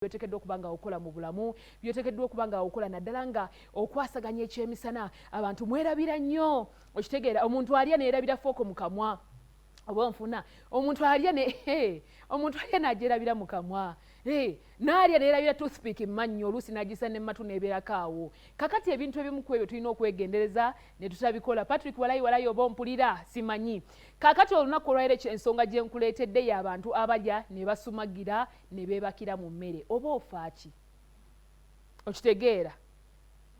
Byoteekeddwa okuba nga okola mu bulamu, byoteekeddwa okuba nga okola naddala nga okwasaganya ekyemisana. Abantu mwerabira nnyo, okitegeera? Omuntu alya neerabira fork mu kamwa, oba onfuna? Omuntu alya n'agyerabira mu kamwa, n'alya neerabira toothpick mmannyo, oluusi n'agisa ne matu n'ebeerako awo. Kakati ebintu ebimu ku ebyo tulina okwegendereza ne tutabikola. Patrick, walayi walayi, oba ompulira simanyi. Kakati olunaku olwaleero ensonga gye nkuleetedde y'abantu abalya ne basumagira ne beebakira mu mmere. Oba ofaaki, okitegeera?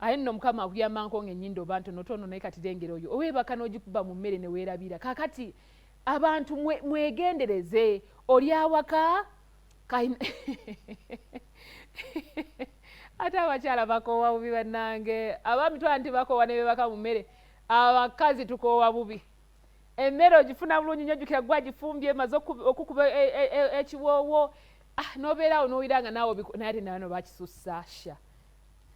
Aye nno Mukama akuyambanko nga ennyindo oba ntonotono, naye kati lengera oyo oweebaka n'ogikuba mu mmere ne weerabira. Kakati abantu mwegendereze, oli awaka, ate abakyala bakoowa bubi. Bannange, abaami twala nti bakoowa ne beebaka mu mmere, abakazi tukoowa bubi. Emmere ogifuna bulungi nnyo, ojjukira gwe agifumbye, emaze okukuba ekiwoowo, ah, n'obeeraawo n'owulira nga naawe, naye ate nabano bakisussa sha.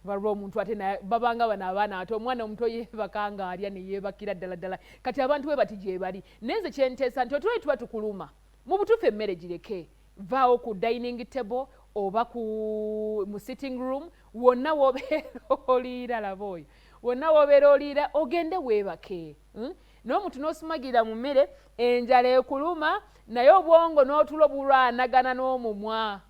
Waliwo omuntu ate babanga bano abaana, ate omwana omuto yeebaka nga alya ne yeebakira ddala ddala. Kati abantu bwe bati gye bali, naye nze kyenteesa nti otulo tuba tukuluma, mu butuufu emmere gireke, vaawo ku dining table oba ku mu sitting room, wonna wobeera oliira. Laba oyo, wonna wobeera oliira, ogende weebake, N'omuntu n'osumagirira mu mmere, enjala ekuluma, naye obwongo n'otulo bulwanagana n'omumwa,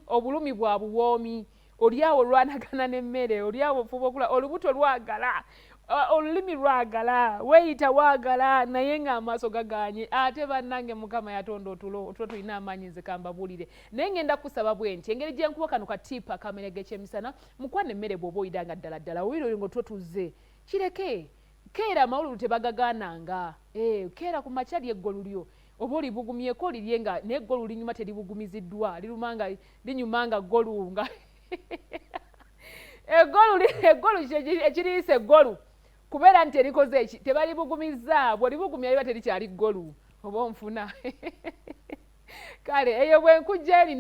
Obulumi bwa buwoomi. Oli awo olwanagana n'emmere, oli awo ofuba okula, olubuto lwagala, olulimi lwagala, weeyita waagala, naye ng'amaaso gaganye. Ate bannange, Mukama yatonda otulo, otulo tulina amaanyi. Nze kambabuulire, naye ngenda kusaba bwe nti engeri gye nkuwa kano katiipu akamere g'ekyemisana, mukwana, emmere bw'oba oyira nga ddala ddala owulira oli nga otulo tuzze, kireke. Keera, amawululu tebagagaananga. Keera ku makya lyeggolu lyo oba olibugumyeko olirye nga naye eggolu linyuma teribugumiziddwa, liruma nga linyuma nga ggolu, nga eggolu eggolu ekiriisa eggolu kubeera nti erikoze eki tebalibugumizza. Bw'olibugumya liba terikyali ggolu, oba onfuna? Kale eyo bwe nkujja erina.